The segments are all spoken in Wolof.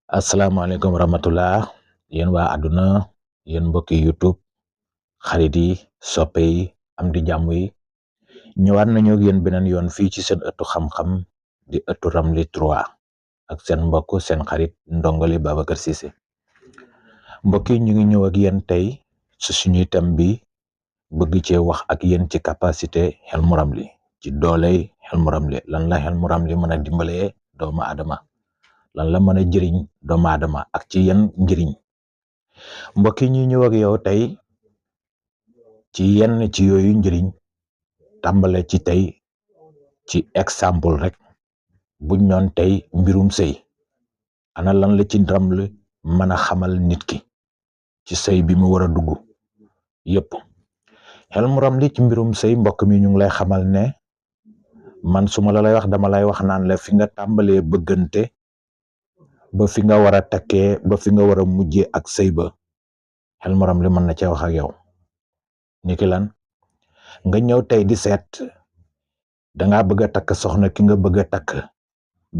asalaamaaleykum rahmatullah yéen waa àdduna yéen mbokki YouTube xarit yi soppe yi am di jàmm yi ñëwaat nañu ak yéen beneen yoon fii ci seen ëttu xam-xam di ëttu Ramli 3 ak seen mbokk seen xarit Ndongali Babacar Cissé mbokk yi ñu ngi ñëw ak yéen tey ci suñuy thème bi bëgg cee wax ak yéen ci capacité Hilmu Ramli ci dooley Hilmu Ramli lan la Hilmu Ramli mën a dimbalee doomu aadama lan la mën a jëriñ doomu aadama ak ci yenn njëriñ mbokk yi ñuy ñëw ak yow tey ci yenn ci yooyu njëriñ tàmbale ci tey ci exemple rek buñ ñoon tey mbirum sëy ana lan la ci Ramli mën a xamal nit ki ci sëy bi mu war a dugg yépp Hilmu Ramli ci mbirum sëy mbokk mi ñu ngi lay xamal ne man suma la lay wax dama lay wax naan la fi nga tàmbalee bëggante ba fi nga war a takkee ba fi nga war a mujjee ak sëy ba Hilmu Ramli mën na cee wax ak yow niki lan nga ñëw tey di seet dangaa bëgg a takk soxna ki nga bëgg a takk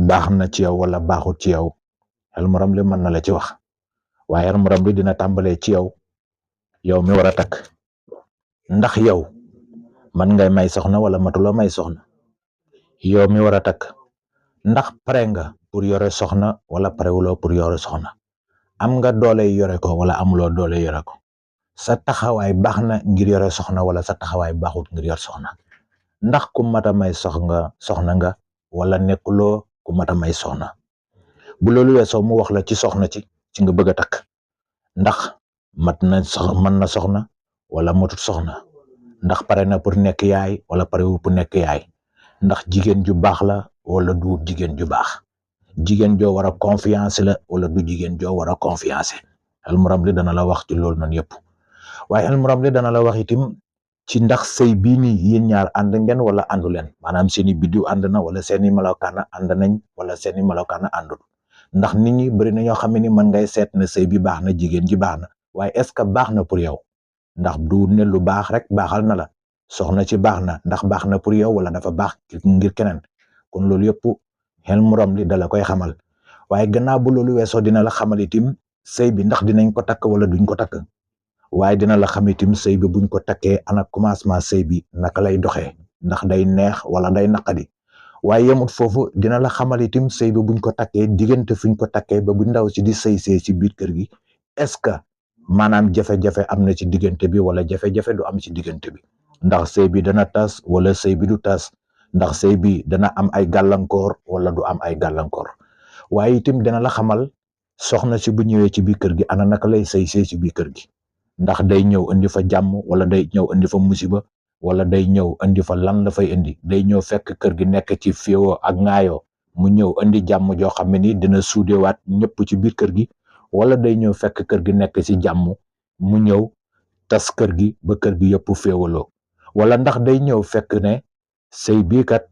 baax na ci yow wala baaxut ci yow Hilmu Ramli mën na la ci wax waaye Hilmu Ramli dina tàmbalee ci yow mi war a takk ndax yow man ngay may soxna wala matuloo may soxna yow mi war a takk ndax pare nga pour yore soxna wala parewuloo pour yore soxna am nga doole yore ko wala amuloo doole yore ko sa taxawaay baax na ngir yore soxna wala sa taxawaay baaxut ngir yor soxna ndax ku mat a may soxna nga wala nekkuloo ku mat a may soxna bu loolu weesoo mu wax la ci soxna ci nga bëgg a takk ndax mën na soxna wala matut soxna ndax pare na pour nekk yaay wala parewul pour nekk yaay ndax jigéen ju baax la wala du jigéen ju baax jigéen joo war a confiance la wala du jigéen joo war a confiance Hilmu Ramli dana la wax ci loolu noonu yëpp waaye Hilmu Ramli dana la wax itam ci ndax sëy bii nii yéen ñaar ànd ngeen wala àndu leen maanaam seeni biddiw ànd na wala seeni melokaana ànd nañ wala seeni melokaana àndul ndax nit ñi bëri na ñoo xam ne ni mën ngay seet ne sëy bi baax na jigéen ji baax na waaye est-ce que baax na pour yow ndax du ne lu baax rek baaxal na la soxna ci baax na ndax baax na pour yow wala dafa baax ngir keneen kon loolu yëpp Hilmu Ramli dala koy xamal waaye gannaaw bu loolu weesoo dina la xamal itam sëy bi ndax dinañ ko takk wala duñ ko takk waaye dina la xam itam sëy bi buñ ko takkee ana commencement sëy bi naka lay doxee ndax day neex wala day naqadi waaye yemut foofu dina la xamal itam sëy bi buñ ko takkee diggante fuñ ko takkee ba bu ndaw si di sëy ci biir kër gi est-ce que maanaam jafe-jafe am na ci diggante bi wala jafe-jafe du am ci diggante bi ndax sëy bi dana tas wala sëy bi du tas ndax sëy bi dana am ay gàllankoor wala du am ay gàllankoor waaye itam dina la xamal soxna si bu ñëwee ci biir kër gi ana naka lay sëy ci biir kër gi ndax day ñëw indi fa jàmm wala day ñëw indi fa musiba wala day ñëw indi fa lan la fay indi day ñëw fekk kër gi nekk ci féewoo ak ŋaayoo mu ñëw indi jàmm joo xam ne ni dina suudewaat ñëpp ci biir kër gi wala day ñëw fekk kër gi nekk ci jàmm mu ñëw tas kër gi ba kër gi yëpp féewaloo wala ndax day ñëw fekk ne sëy bii kat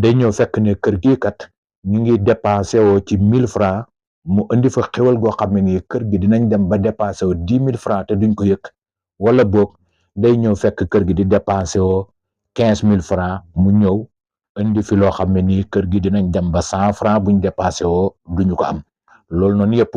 day ñëw fekk ne kër gii kat ñu ngi dépensé woo ci 1000 francs mu indi fa xéwal goo xam ne nii kër gi dinañ dem ba dépensé woo 10 000 francs te duñ ko yëg wala boog day ñëw fekk kër gi di dépensé woo 15 000 francs mu ñëw indi fi loo xam ne nii kër gi dinañ dem ba 100 francs buñ dépensé woo duñu ko am loolu noonu yëpp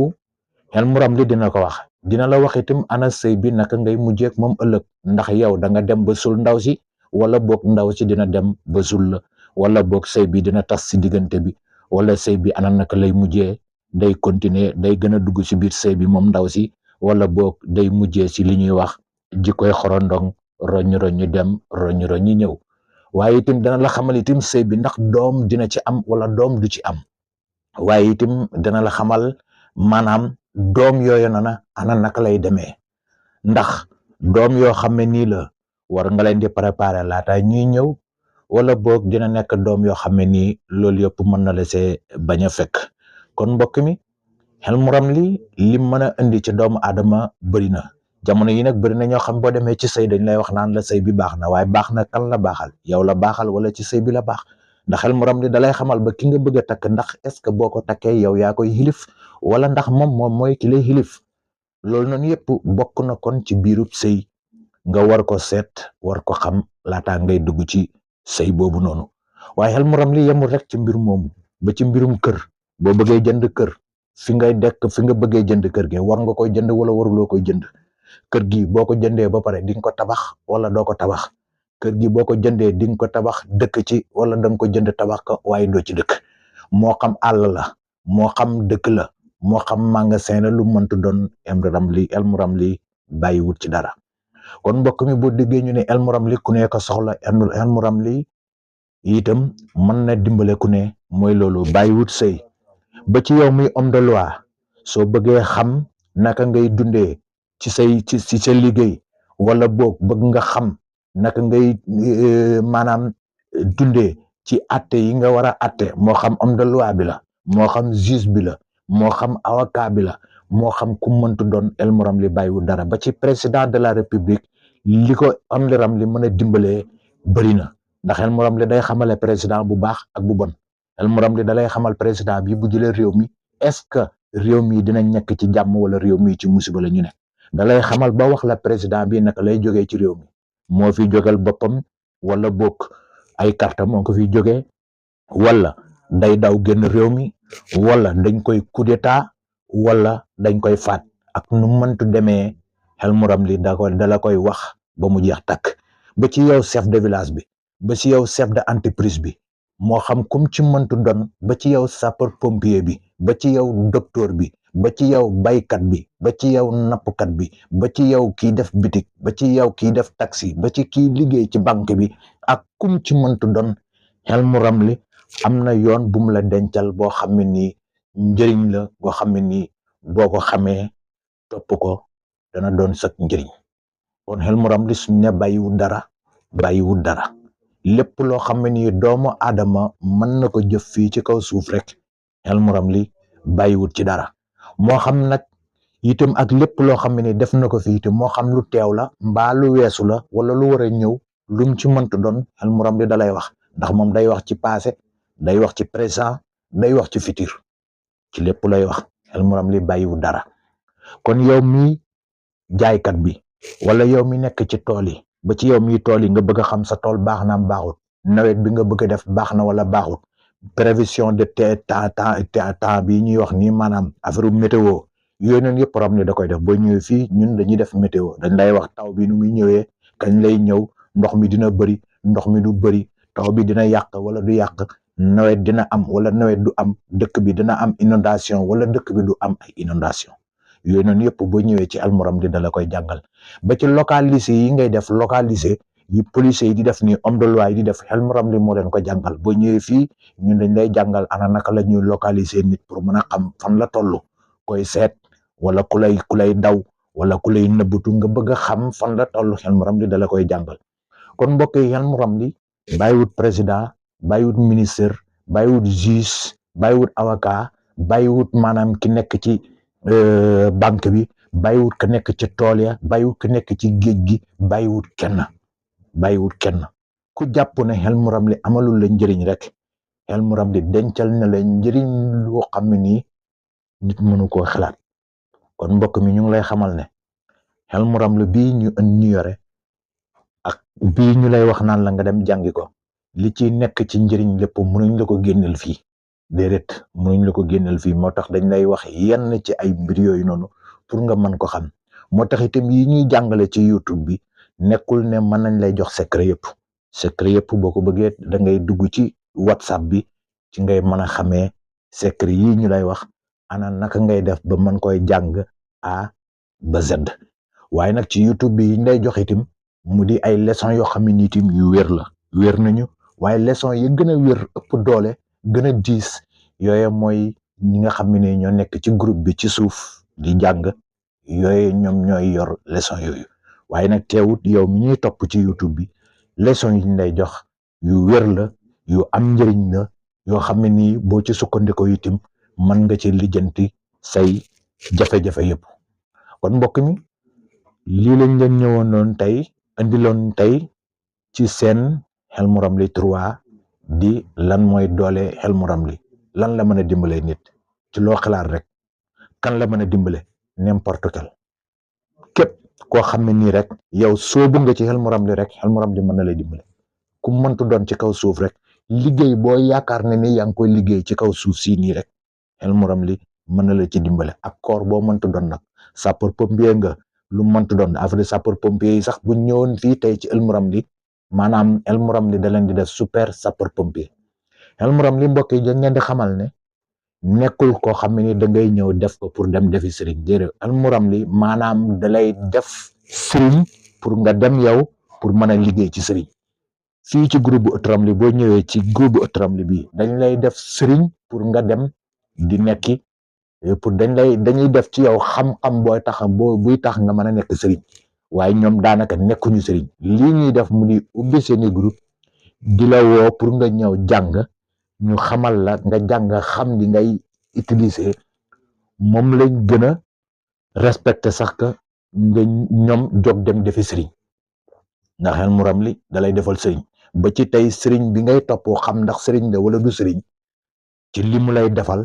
Hilmu Ramli dina ko wax dina la wax itam ana sëy bi naka ngay mujjeek moom ëllëg ndax yow da nga dem ba sul ndaw si wala boog ndaw si dina dem ba sul la wala boog sëy bi dina tas si diggante bi wala sëy bi ana naka lay mujjee day continuer day gën a dugg ci biir sëy bi moom ndaw si wala boog day mujjee ci li ñuy wax jikkoy xorondong roñ dem roñ ñëw waaye itam dana la xamal itam sëy bi ndax doom dina ci am wala doom du ci am waaye itam dana la xamal maanaam doom yooyu ana naka lay demee ndax doom yoo xam ne nii la war nga leen di préparer laata ñuy ñëw wala boog dina nekk doom yoo xam ne nii loolu yëpp mën na la see bañ a fekk kon mbokk mi Hilmu Ramli lim mën a indi ci doomu aadama bëri na jamono yi nag bëri na ñoo xam boo demee ci sëy dañ lay wax naan la sëy bi baax na waaye baax na kan la baaxal yow la baaxal wala ci sëy bi la baax ndax Hilmu Ramli dalay xamal ba ki nga bëgg a takk ndax est-ce que boo ko takkee yow yaa koy xilif wala ndax moom mooy ki lay xilif loolu noonu yëpp bokk na kon ci biirub sëy nga war ko seet war ko xam laataa ngay dugg ci sëy boobu noonu waaye Hilmu Ramli yemul rek ci mbir moomu ba ci mbirum kër boo bëggee jënd kër fi ngay dekk fi nga bëggee jënd kër gi war nga koy jënd wala waruloo koy jënd kër gi boo ko jëndee ba pare di nga ko tabax wala doo ko tabax kër gi boo ko jëndee di nga ko tabax dëkk ci wala da nga ko jënd tabax ko waaye doo ci dëkk moo xam àll la moo xam dëkk la moo xam magasin la lu mëntu doon Elmu Ramli bàyyiwut ci dara kon mbokk mi boo déggee ñu ne Elmu Ramli ku ne ko soxla Elmu Ramli itam mën na dimbale ku ne mooy loolu bàyyiwut sëy ba ci yow muy homme de loi soo bëggee xam naka ngay dundee ci sa liggéey wala boog bëgg nga xam naka ngay maanaam dundee ci atte yi nga war a atte moo xam homme de loi bi la moo xam juge bi la moo xam avocat bi la moo xam ku mëntu doon Elmu Ramli bàyyiwul dara ba ci président de la république li ko Elmu Ramli mën a dimbalee bëri na ndax Elmu Ramli day xamale président bu baax ak bu bon Elmu Ramli da lay xamal président bi bu jëlee réew mi est-ce que réew mi dina nekk ci jàmm wala réew mi ci musiba la ñu ne da lay xamal ba wax la président bi naka lay jógee ci réew mi moo fi jógal boppam wala bokk ay carte moo ko fi jógee wala day daw génn réew mi wala dañ koy coup d'état wala dañ koy faat ak nu mëntu demee Elmu Ramli da la koy wax ba mu jeex takk ba ci yow chef de village bi ba ci yow chef de entreprise bi moo xam kum ci mëntu doon ba ci yow sapeur pompier bi ba ci yow docteur bi ba ci yow baykat bi ba ci yow nappkat bi ba ci yow kii def bitik ba ci yow kii def taxi ba ci kii liggéey ci banque bi ak kum ci mëntu doon Elmu Ramli am na yoon bu mu la dencal boo xam ne nii njëriñ la boo xam ne nii boo ko xamee topp ko dana doon sëkk njëriñ kon Elmu Ramli suñ ne bàyyiwul dara lépp loo xam ne nii doomu aadama mën na ko jëf fii ci kaw suuf rek Elmu Ramli bàyyiwut ci dara moo xam nag itam ak lépp loo xam ne nii def na ko fii itam moo xam lu teew la mbaa lu weesu la wala lu war a ñëw lum ci mënta doon Elmu Ramli da lay wax ndax moom day wax ci passé day wax ci présent day wax ci futur ci lépp lay wax Elmu Ramli bàyyiwut dara kon yow mi jaaykat bi wala yow mi nekk ci tool yi ba ci yow mi tool yi nga bëgg a xam sa tool baax na baaxut nawet bi nga bëgg a def baax na wala baaxut prévision de temps bi ñuy wax nii maanaam affaire météo yooyu noonu yëpp Ramli da koy def boo ñëwee fii ñun dañuy def météo dañ lay wax taw bi nu muy ñëwee kañ lay ñëw ndox mi dina bëri ndox mi du bëri taw bi dina yàq wala du yàq nawet dina am wala nawet du am dëkk bi dina am inondation wala dëkk bi du am ay inondation yooyu noonu yëpp boo ñëwee ci Elmu Ramli da la koy jàngal ba ci localisé yi ngay def localisé yi policiers yi di def nii homme de loi yi di def Elmu Ramli moo leen ko jàngal boo ñëwee fii ñun dañ lay jàngal ana naka la ñuy localiser nit pour mën a xam fan la toll koy seet wala ku lay daw wala ku lay nëbbatu nga bëgg a xam fan la toll Elmu Ramli da la koy jàngal kon mbokk yi Elmu Ramli bàyyiwut président bàyyiwut ministre bàyyiwut juge bàyyiwut avocat bàyyiwut maanaam ki nekk ci banque bi bàyyiwut ka nekk ci tool ya bàyyiwut ka nekk ci géej gi bàyyiwut kenn ku jàpp ne Elmu Ramli amalul la njëriñ rek Elmu Ramli dencal na la njëriñ loo xam ne nii nit mënu koo xalaat kon mbokk mi ñu ngi lay xamal ne Elmu Ramli bii ñu yore ak bii ñu lay wax naan la nga dem jàngi ko li ci nekk ci njëriñ lépp mënuñ la ko génneel fii déedéet mënuñ la ko génneel fii moo tax dañ lay wax yenn ci ay mbir yooyu noonu pour nga mën ko xam moo tax itam yi ñuy jàngale ci YouTube bi nekkul ne mën nañ lay jox secret yëpp boo ko bëggee da ngay dugg ci WhatsApp bi ci ngay mën a xamee secret yi ñu lay wax ana naka ngay def ba mën koy jàng A ba Z waaye nag ci YouTube bi yi ñu lay jox itam mu di ay leçon yoo xam ne ni itam yu wér nañu waaye leçon yi gën a wér ëpp doole gën a diis yooye mooy ñi nga xam ne ñoo nekk ci groupe bi ci suuf di jàng yooye ñoom ñooy yor leçon yooyu waaye nag teewut yow mi ñuy topp ci YouTube bi leçon yi ñu lay jox yu wér la yu am njëriñ la yoo xam ne nii boo ci sukkandikoo itam mën nga ci lijjanti say jafe-jafe yëpp kon mbokk mi lii lañ leen ñëwoon noonu tey andiloon tey ci seen Elmu Ramli 3 di lan mooy doole Elmu Ramli lan la mën a dimbale nit ci loo xalaat rek kan la mën a dimbale n'importe quel képp koo xam ne nii rek yow soobu nga ci Elmu Ramli rek Elmu Ramli mën na lay dimbale ku mëntu doon ci kaw suuf rek liggéey boo yaakaar ne ni yaa ngi koy liggéey ci kaw suuf si nii rek Elmu Ramli mën na la ci dimbale ak corps boo mënta doon nag sapeur pompier nga lu mënta doon affaire sapeur pompier yi sax bu ñëwoon fii tey ci Elmou Ramdy maanaam Elmou Ramdy da leen di def super sapeur pompier Elmou Ramdy mbokk yi dañ leen di xamal ne nekkul koo xam ne ni da ngay ñëw def ko pour dem defi sëriñ déedéet Elmou Ramdy maanaam da lay def sëriñ pour nga dem yow pour mën a liggéey ci sëriñ fii ci groupe bu Ëtt Ramly boo ñëwee ci groupe bu Ëtt Ramly bi dañ lay def sëriñ pour nga dem di nekki pour dañuy def ci yow xam-xam buy tax nga mën a nekk sëriñ waaye ñoom daanaka nekkuñu sëriñ lii ñuy def mu di ubbi seeni groupe di la woo pour nga ñëw jàng ñu xamal la nga jàng xam li ngay utiliser moom lañ gën a respecté sax que nga ñoom jóg dem defi sëriñ ndax Elmou Ramly da lay defal sëriñ ba ci tey sëriñ bi ngay toppoo xam ndax sëriñ la wala du sëriñ ci li mu lay defal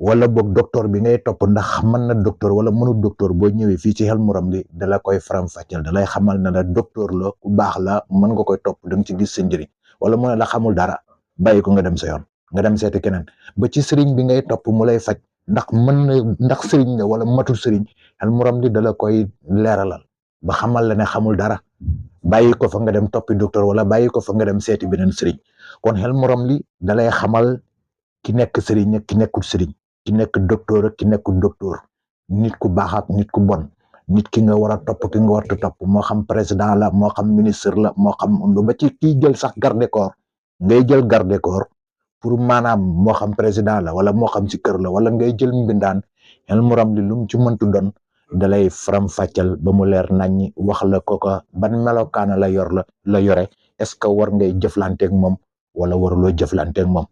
wala boog docteur bi ngay topp ndax mën na docteur wala mënul docteur boo ñëwee fii ci Elmou Ramdy da la koy faram-fàcceel da lay xamal ne la docteur la ku baax la mën nga koy topp da nga ci gis sa njëriñ wala mu ne la xamul dara bàyyi ko nga dem sa yoon nga dem seeti keneen ba ci sëriñ bi ngay topp mu lay faj ndax sëriñ la wala matul sëriñ Elmou Ramdy da la koy leeralal ba xamal la ne xamul dara bàyyi ko fa nga dem toppi docteur wala bàyyi ko fa nga dem seeti beneen sëriñ kon Elmou Ramdy da lay xamal ki nekk sëriñ ak ki nekkul sëriñ ki nekk docteur ak ki nekkul docteur nit ku baax ak nit ku bon nit ki nga war a topp ki nga war a topp moo xam président la moo xam ministre la moo xam ba ci kii jël sax garde corps ngay jël garde corps pour maanaam moo xam président la wala moo xam ci kër la wala ngay jël mbindaan Elmou Ramdy lu mu ci mëntu doon dalay faram fàccal ba mu leer naññi wax la kooka ban melokaana la yore est-ce que war ngay jëflanteeg moom wala waruloo jëflanteeg moom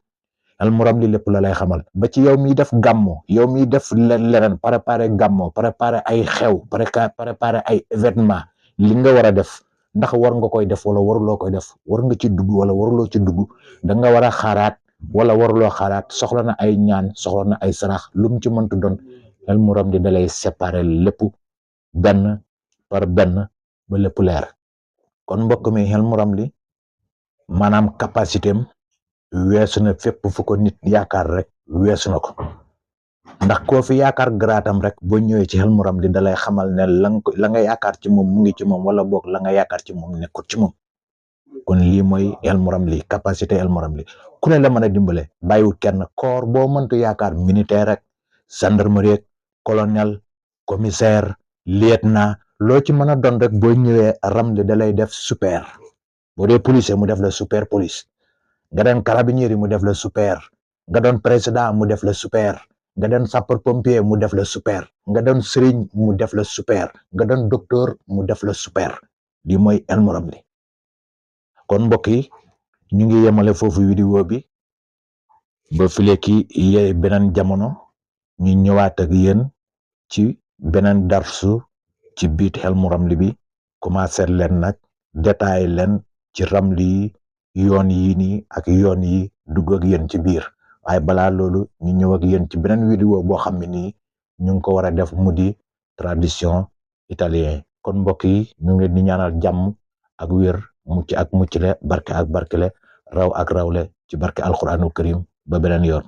Elmou Ramdy lépp la lay xamal ba ci yow miy def gàmmo yow miy def leneen préparer gàmmo préparer ay xew préparer ay événement li nga war a def ndax war nga koy def wala waruloo koy def war nga ci dugg wala waruloo ci dugg da nga war a xaaraat wala waruloo xaaraat soxla na ay ñaan soxla na ay sarax lu mu ci mëntu doon Elmou Ramdy da lay séparer lépp benn par benn ba lépp leer kon mbokk mi Elmou Ramdy maanaam capacité am weesu na fépp fu ko nit yaakaar rek weesu na ko ndax koo fi yaakaar garaatam rek boo ñëwee ci Elmou Ramdy da lay xamal ne la nga yaakaar ci moom mu ngi ci moom wala boog la nga yaakaar ci moom nekkul ci moom kon lii mooy Elmou Ramdy capacité Elmou Ramdy ku ne la mën a dimbale bàyyiwul kenn corps boo mëntu yaakaar militaire rek gendarmerie rek colonel commissaire lieutenant loo ci mën a doon rek boo ñëwee Ramdy da lay def super boo dee policier mu def la super police nga doon carabinieri mu def la super nga doon président mu def la super nga doon sapeur pompier mu def la super nga doon sëriñ mu def la super nga doon docteur mu def la super lii mooy Elmou Ramdy kon mbokk yi ñu ngi yemale foofu vidéo bi ba fileeki beneen jamono ñu ñëwaat ak yéen ci beneen darsu ci biit Elmou Ramdy bi commencé leen nag détaillé leen ci Ramdy yi yoon yi nii ak yoon yi dugg ak yéen ci biir waaye balaa loolu ñu ñëw ak yéen ci beneen vidéo boo xam ne nii ñu ngi ko war a def mu di tradition italien kon mbokk yi ñu ngi leen di ñaanal jàmm ak wér mucc ak muccle barke ak barkele raw ak rawle ci barke alquranu karim ba beneen yoon